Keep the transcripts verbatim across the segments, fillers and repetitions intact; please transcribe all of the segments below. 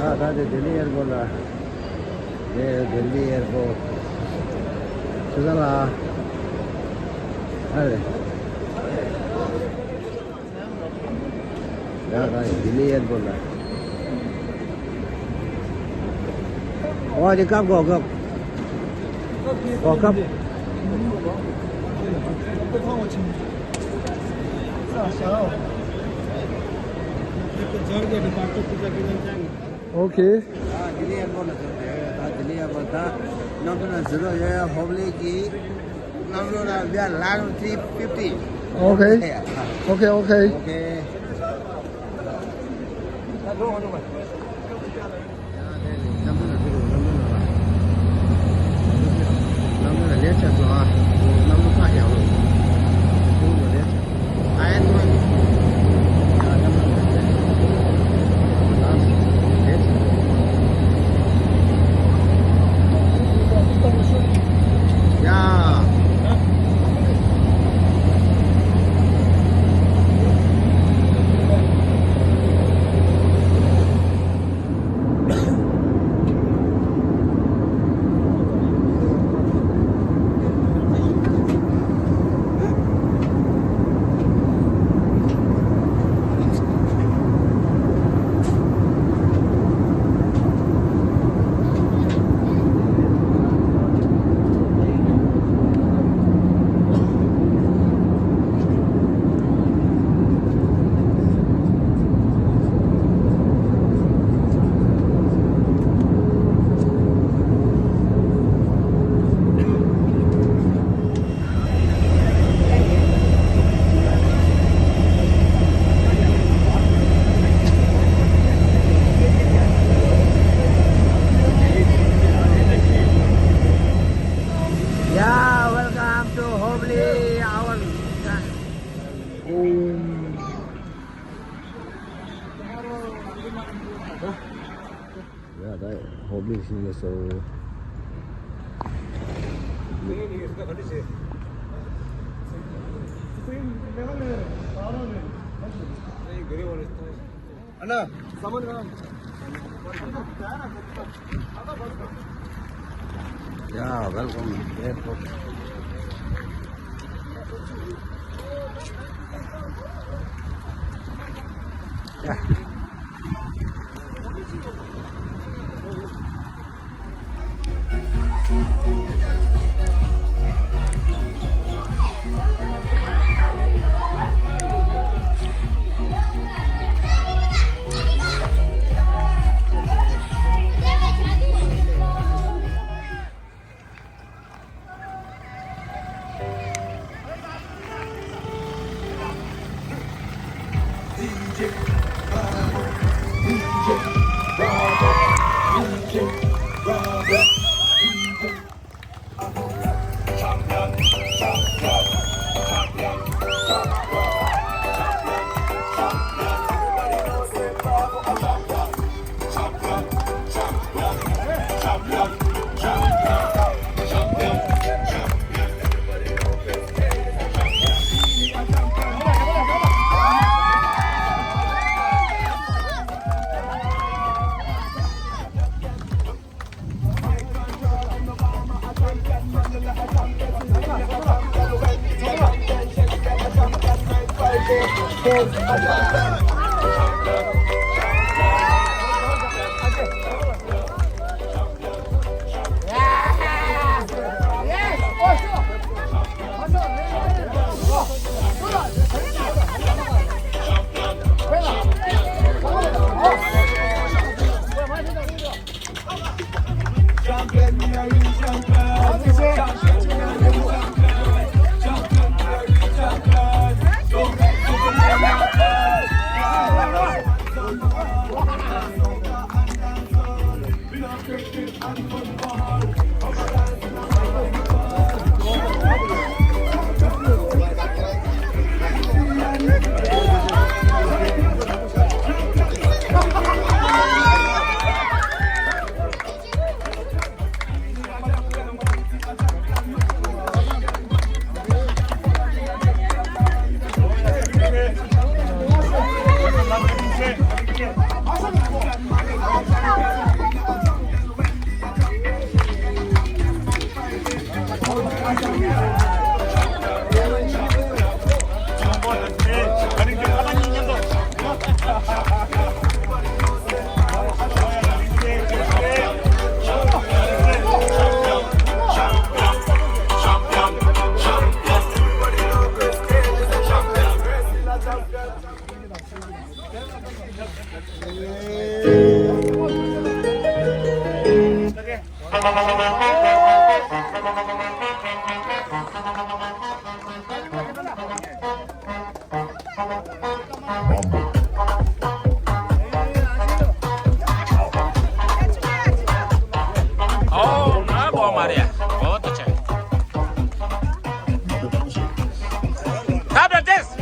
ད་ད་དེ་ལྡི་ལི་ཨེར་པོར་ལ། དེ་ལྡི་ལི་ཨེར་པོར། ཆུ་ཚང་ལ། ཨ་རེ། ཡ་ད་ལྡི་ལི་ཨེར་པོར་ལ། ཨོ་དེ་སྐབས་གོ་སྐབས། གོ་སྐབས། ཨོ་ཁེ། ད་ལྡི་ལི་ཨེར་པོར་ལ་ཟེར་ཏེ། ད་ལྡི་ལི་ཨེར་པོར་ད་གནམ་གྲུ་ན་ཟེར་རོ་ཡོད། ཡ་ཧོབ་ལི་གི་གནམ་གྲུ་ན། we are landing three fifty. ཨོ་ཁེ། ཨོ་ཁེ། ཨོ་ཁེ། ཨོ་ཁེ། ད་འགྲོ་འགྲོ་མ། ཡ་དེ་ནི་གནམ་གྲུ་ན་ཕེབས་རོགས། གནམ་གྲུ་ན་ལ། གནམ་གྲུ་ན་ལེབ་ཆ་སོང་ཨ། གནམ་གྲུ་ཁ་རྒྱག་རོགས། གནམ་གྲུ་ལེབ་ཆ། I am going. Yeah, welcome to Hubli, our home. ཡ་ད་ཧོབ་ལི་ཞིག་ཡོད་སོ། Yeah, welcome airport. Yeah. Oh, bravo, Maria. Oh, to check. Tap the disc.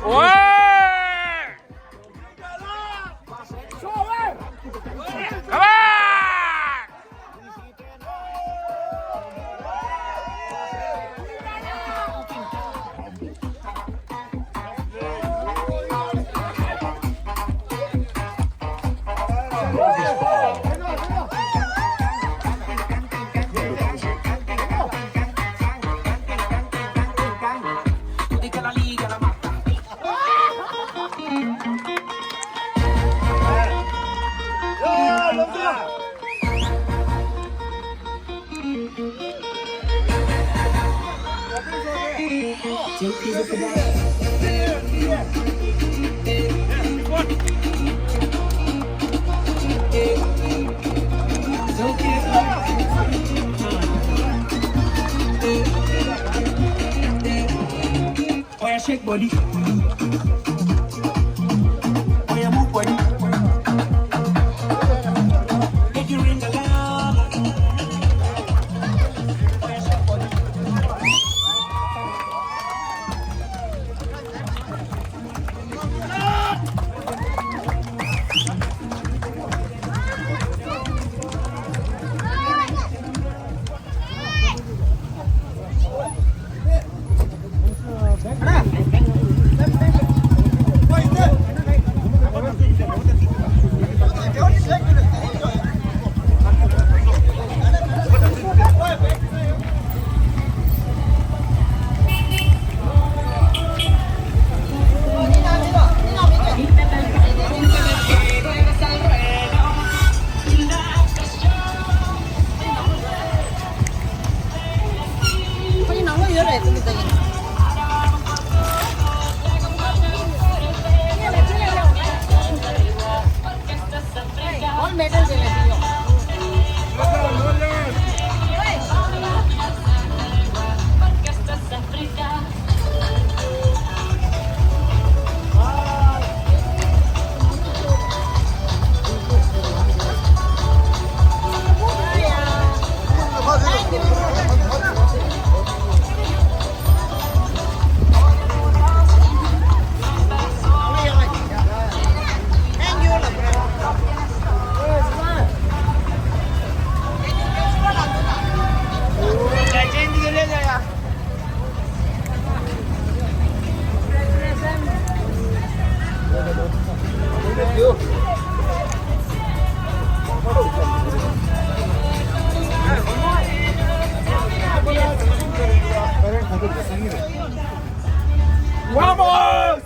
Wow! Come on! Oh yeah, shake body. Oh yeah, move body. Make you ring alarm. Oh yeah, shake body. ཁོ་ཡི་ནང་ལོགས་ཡོད་རེད། ཙི་ཙི་ཙི་ཡིན། All metal de la señor. ¡Vamos!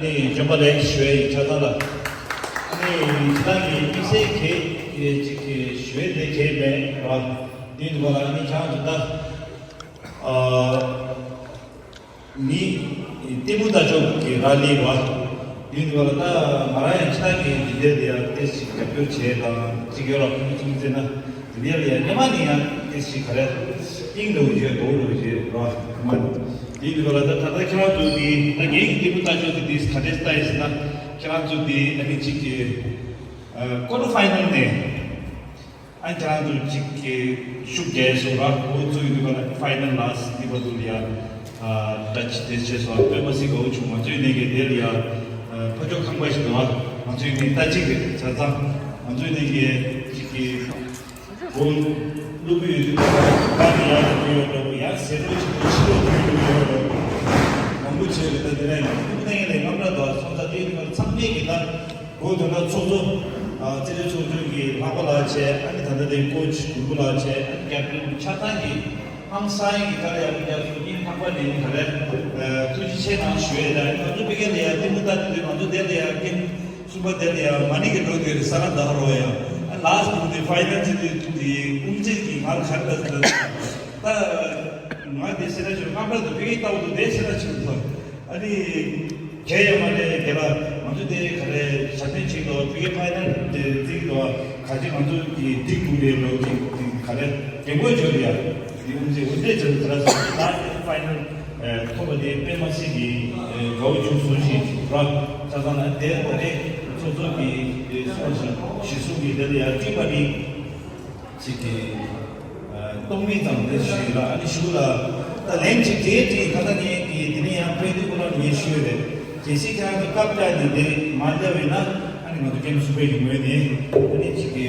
ནི་བྱོན་པ་ལེགས་ཞུ་ཡ་ཡིན་ཆ་ཚང་ལ། ཨ་ནི་ཁྱེད་རང་གི་དམིགས་བསལ་གྱི་ཅིག་གི་ཞུ་ཡ་དེ་གས་མེད་ར། དེ་འདུག་པ་ལ་ཨ་ནི་ཁྱེད་རང་ཚོ་ད་ཨ་མི་ལྟད་མོ་ལྟ་ཕྱོགས་ཀྱི་ར་ལི་བ། དེ་འདུག་པ་ལ་ད་ང་རང་ཡང་ཁྱེད་རང་གི་འདི་འདྲ་དེ་ཡང་ཏོག་ཙམ་རྒྱབ་སྐྱོར་བྱས་དང་ཅིག་ཡོད་ར་ཁོང་ཚོ་ཚོ་ཟེར་ན། དེ་ལ་ཡང་སྔོན་མ་ནས་ཡང་ཏོག་ཙམ་ག་རེ་དབྱིངས་ལ་འུ་ཅག་མདོག་ལ་འུ་ཅག་ར་སྔོན་མ་དེ་འདུག་པ་ལ་ད་ད་ལྟ་ཁྱེད་རང་ཚོ་དེ་ད་ངའི་འདི་མོ་ལྟ་ཕྱོགས་དེ་དེ་ག་འདྲས་ལྟ་ཡིན་ཟེར་ན། ཁྱེད་རང་ཚོ་དེ་ཨ་ནི་གཅིག་གི་ཀོ་ཊར་ཕའི་ནལ་ནས་ཨ་ཁྱེད་རང་ཚོ་གཅིག་གི་ཤུགས་རྒྱས་སོང་ར། འོ་ཚོ་ཡིན་དུས་པ་ལ་ཕའི་ནལ་ལ་སི་འདི་བར་དུ་ལ་ཡ་ད་ཅི་དེ་བྱས་སོང་། དཔེ་མ་སྲིད་དགའ་བོ་བྱུང་། ང་ཚོའི་ནས་ཀྱི་དེ་ལ་ཡ་ཕ་ཇོ་ཁང་པ་ཞིག་འདུག་ཨ། ང་ཚོའི་ནས་ལྟ་གཅིག་རེད་ཆ་ཚང་། ང་ཚོའི་ནས་ཀྱི་གཅིག་གི་སྒོ་སློག་གི་ཡོད་དུས་ད་ག་གི་ཡར་ལ་འགྲོ་ཡོད་འགྲོ་གི་ཡར་ཟེར་འགྲོ་ཆེན་པོ་ཕྱི་ལོགས་འགྲོ་ཡོད་འགྲོ་ཡོད་འགྲོ། མང་པོ་བྱས་རེད། ད་དེ་ནས་ཡང་ཐུག་ནས་ལས་རྔམ་ར་དང་སོང་ཙང་དེ་ཡིན་པར་ཚང་མས་ཀྱི་ད་སྒོ་དོན་དག་ཚོགས་གཙོ་ཨ་རྩེ་རེ་ཚོགས་གཙོ་གི་ལྷག་པ་ལགས་བྱས། ཨ་ནི་ད་ལྟ་དེ་ཀོ་ཆི་དགུན་འབུ་ལགས་བྱས། ཨ་ནི་རྒྱབ་སྐྱོར་ཆ་ཚང་གི་ཧང་སང་གི་ག་རེ་ཡང་མི་རྒྱག་སོང་། སྙིང་ཐག་པ་ནས་ནི་ག་རེ་ཐུགས་རྗེ་ཆེ་གནང་ཞུ་ཡས། ད་ང་ཚོ་ཕ་གི་ལ་ཡང་ལྟད་མོ་ལྟ་དུས་ང་ཚོ་དེ་ལ་ཡང་ཀེམ་གསུམ་པ་དེ་ལ་ཡང་མ་ཎི་གི་འགྲོ་དུས་ས་ག་ཟླ་རོ་ཡང་ཨ་ལཱ་སི་ཊི་དེ་ཕའི་ནལ་ཅིག་དེ་དེ་དབུ་མཛད་ཀྱིས་ང་ལ་ག་རེ་ལབ་ཟེར་ན། ད་ང་དེ་སེ་ར་ཆུ་རྔམ་ར་དུ་ཕ་གི་ལྟ་བུ་དུ་དེ་སེ་ར་ཆུ་དུ་ཨ་ནི་གལ་ཡོད་མ་རེད། དེ་ལ་ང་ཚོ་དེ་ག་རེ་ཞབས་བརྟན་བྱེད་དོ། ཕ་གི་ཕའི་ནལ་དེ་རྩིས་དོ། ག་ཅི་ང་ཚོ་གི་སྒྲིག་དགོས་རེད་ལོ། གི་ག་རེ་རྒན་གོག་བྱོས་ཡ། དེ་ཡོང་ཚེ་འོ་དེ་ཚོ་ཚ་ཚ་ད་ཕའི་ནལ་ཐོབ་པ་དེ་དཔེ་མ་སྲིད་ཀྱི་དགའ་བོ་བྱུང་སོང་ཞིག་ར། ཆ་ཚང་ན་དེ་ད་རེས་ཚོགས་གཙོ་གི་སོང་ཞིག་གཞི་བཟུང་གི་དེ་ལ་ཡར་བསྐྲུན་པ་ནི་ཅིག་གི་གཏོང་མིན་ཙམ་དེ་ཞུས་ལ། ཨ་ནི་ཞུ་ལ་ད་ལན་ཅིག་དེ་དྲིས་ད་ལྟ་ངས་ཀྱི་དེ་ནས་ཡང་ཕན་དུས་ཁོ་རང་ངས་ཞུས་རེད། གལ་སྲིད་ཁྱེད་རང་གི་སྐབས་བཀྲ་ནི་དེ་མ་བརྒྱབ་ཡིན་ན་ཨ་ནི་ང་ཚོ་ཀེམ་གསུམ་པའི་གི་ངོས་ནས་ཨ་ནི་ཅིག་གི་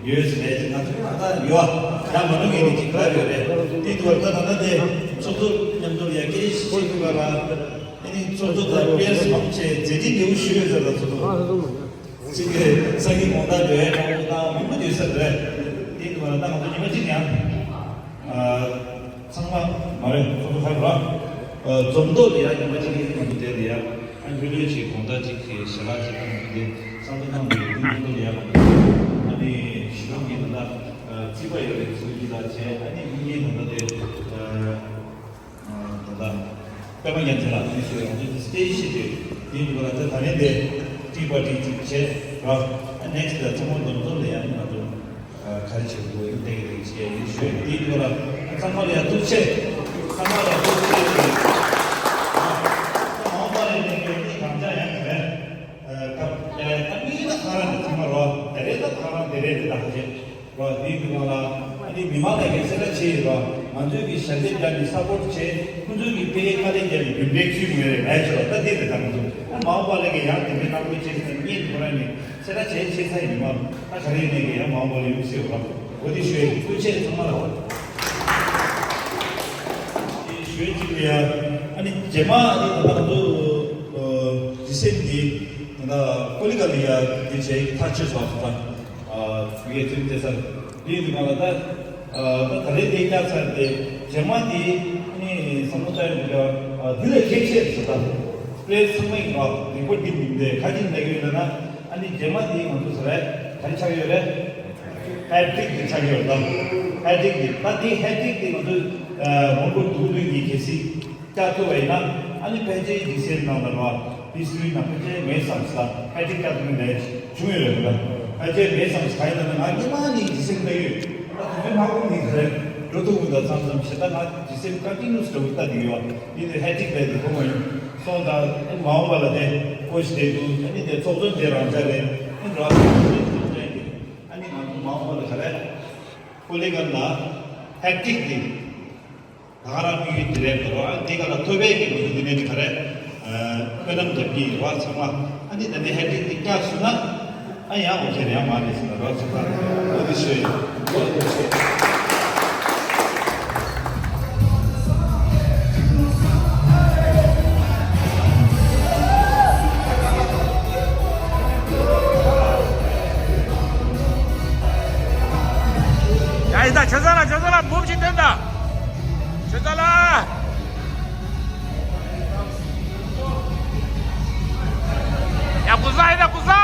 ཡོད་ཟེར་རེད། ང་ཚོ་ད་ལྟ་ཡོད་ཡང་མ་ནུ་ངས་ནི་ཅིག་ཁ་ཡོད་རེད། དེ་དུས་བར་ད་ད་ལྟ་དེ་ཚོགས་གཙོ་མཉམ་དུ་ཡ་སྐད་ཆ་ཞིག་བཤད་དགོས་པ་ལ་ཨ་ནི་ཚོགས་གཙོ་དང་པེ་སི་མང་ཆེ་མཛད་འཕྲིན་ལེའུ་ཞུས་ཡོད་ཟེར་ལ་ཚོགས་གཙོ། ཅིག་གི་ས་གི་གོང་ད་འདོད་དྲང་པོ་དང་མང་པོ་འདོད་ས་རེད། དེ་དུས་བར་ད་ང་ཚོ་ཉི་མ་གཅིག་ཡང་ཚང་མ་མ་རེད། ཚོགས་གཙོ་ཁག་ར་འཛོམས་ཐོག་ལ་ཡང་ཉི་མ་གཅིག་གི་ང་ཚོ་དེ་ལ་ཡང་ཨ་ནི་ལྷོད་ལྷོད་ཅིག་གོང་ད་ཅིག་གི་ཞལ་ལག་ཅིག་བཏང་གི་དེ་བསམ་བློ་བཏང་གི་ཡོད། དུས་ཚོད་ལ་ཡང་ཨ་ནི་ཞི་ལུང་གི་ད་ལྟ་རྩིས་པ་ཡོད་རེད། ཚུལ་གྱི་ལ་བྱས་ཨ་ནི་དངོས་གནས་ད་ལྟ་དེ། ད་ལྟ་པད་མ་རྒྱལ་མཚན་ལགས་དེ་ཚོས་ང་ཚོ་དེ་སི་ཊེ་ཇི་ཞིག་རེད། དེའི་འདུག་ལ་ད་ད་ནས་དེ་ཏི་པ་ཏི་ཅིག་བྱས་ར། ཨ་ནེག་སི་ཊི་ལ་ཚང་མ་འཛོམས་འཛོམས་ལ་ཡང་ང་ཚོ་ག་རེ་བྱེད་དགོས་ཡིན་ཏེ་རེད་ཅེས་ཡིན་ཞུས། དེའི་འདུག་ལ་ཚང་མ་ལ་ཡང་ཐུགས་རྗེ་ཆེ། ཚང་མ་ལ་ཐུགས་རྗེ་ཆེ། ཨ་མ་པ་ལས་ནས་ཀྱི་ནི་གང་ཅག་ཡང་ག་རེ་སྐབས་དེ་ལ་ད་མི་ཡིན་ན་གང་རང་དེ་ཚང་མ་རོ་དེ་རེད། ད་གང་རང་དེ་རེད་རེད་ད་ཧ་ཅེ། རོ། དེའི་དུས་སྒང་ལ་ཨ་ནི་མི་མང་ལ་གི་གསལ་བསྒྲགས་བྱས་ཡོད་རོ། ང་ཚོའི་གི་ཞབས་འདེགས་རྒྱབ་ནས་སབ་པོར་ཊི་བྱས། ཁོང་ཚོའི་གི་ཕ་གིའི་དཀའ་ལས་བརྒྱབ་ནས་རྒྱུན་འབྲས་ཚུལ་མེད་རེད་ལས་ཆོག་ད་དེ་རེད། ད་ང་ཚོ་ཨ་མ་འོངས་པ་ལ་གི་ཡང་དེ་འདྲའི་གནང་དགོས་བྱས་ཟེར་ནས་ངས་ཁོ་རང་ནས་གསལ་བསྒྲགས་བྱས་བྱས་ཚར་ཡིན་མ། ད་ག་རེ་ཡིན་ནས་གི་ཡང་མ་འོངས་པ་ལ་ཡོང་སྲིད་རོ། འོ་དེ་ཞུ་ཡས་ཐུགས་རྗེ་ཆེ་ཚང་མ་ལ། དེ་ཞུ་ཡས་གཅིག་རེད་ཡ། ཨ་ནི་རྗེས་མ་ཨ་ནི་ད་ལྟ་ང་ཚོ་ཨ་ཌི་སེམ་འདི་ད་ལྟ་ཀོ་ལི་གྷལ་ལ་ཡ་འདི་བྱས་ཐག་ཆོད་སོང་ད། ཨ་ཡུལ་དེ་ཚོའི་སྡེ་ཚན་འདིའི་ནང་ལ་ད་ཨ་ད་ད་རེས་དེ་བཀྱག་ཚར་ཏེ་རྗེས་མ་འདི་ནི་བསམ་བློ་བཏང་ཡོད་འདུག་ཨ་འདི་ལས་གལ་ཆེ་ཞེས་ད་པེ་རེ་སི་ཚང་མ་ཡིན་པ་རི་པོར་ཊི་འདི་མི་འདུག་ག་ཅིག་ལས་ཀྱི་ཡོད་ན་ཨ་ནི་རྗེས་མ་འདི་ང་ཚོ་ཟེར་རེད། ག་རེ་ཆགས་ཡོད་རེད། ཧེ་ཊི་རིག་འདི་ཆགས་ཡོད་ད། ཧེ་ཊི་རིག་འདི་ད་འདི་ཧེ་ཊི་རིག་འདི་ང་ཚོ་ཨ་མོན་གྷོ་འདུག་ལུས་ཀྱི་གལ་སྲིད། བཀྱག་ཐུབ་པ་ཡིན་ན་ཨ་ནི་ཕལ་ཆེར་ཌི་སི་ཨེམ་ནང་ལ་རོ། ཌི་སི་ཊི་ནང་ཕལ་ཆེར་མེད་བསམ་ས་ཧེ་ཊི་རིག་བཀྱག་ཐུབ་མིན་ལས་བྱུང་ཡོད་རེད་ད། ཕལ་ཆེར་མེད་བསམ་ས་ག་ཡིན་ན་ང་སྔོན་མ་ནས་ཌི་སི་ཨེམ་ལྟ་ཡོད། ད་དུས་ཚོད་མ་འགོར་ནས་རེད་འགྲོ་ཐུབ་ཀྱི་འདུག་བསམ་བསམ་བྱས། ད་ང་ཌི་སི་ཨེམ་ཀོན་ཊི་ནུ་ཨས་འགྲོ་གི་ལྟ་གི་ཡོད། འདི་ནི་ཧེ་ཊི་རིག་རེད་འདི་གོ་མ་ཡོང་སོང་ད། ཨ་ནི་མ་འོངས་པ་ལ་དེ་ཀོ་ཆི་དེ་འདུག་ཨ་ནི་དེ་ཚོགས་གཙོ་དེ་རང་འཇགས་རེད། ཨ་ནི་རང་འཇགས་རེད། ཨ་ནི་ང་ཚོ་མ་འོངས་པ་ལ་ག་རེ་ཀོ་ལི་གྷལ་ལ་ཧེ་ཊི་རིག་འདི། ད་ག་རང་དམིགས་ཡུལ་དེ་རེད་འགྲོ། ཨ་དེ་ག་ལ་ཐོབ་པའི་གི་ང་ཚོ་འདི་ནས་ནི་ག་རེ་ཨ་དཔེ་ལམ་རྒྱབ་ཀྱི་ཡིན་རོགས་ཚང་མ། ཨ་ནི་ད་ནི་ཧེ་ཊི་རིག་འདི་བཀྱག་སོང་ན་ཨ་ཡང་འོ་ཁེ་རེད། ཡང་མ་རེད་ཟེར་ན་རོགས་ཚང་མ་འོ་དེ་ཞུ་ཡིན། འོ་དེ་ཞུ་ཡིན། ཡ་ཡིན་ད། ཆོས་ཚང་ལ་ཆོས་ཚང་ལ་འབུམ་ཞིག་སྟོན་ད། ཆོས་ཚང་ལ། ད་ཀུ་ས།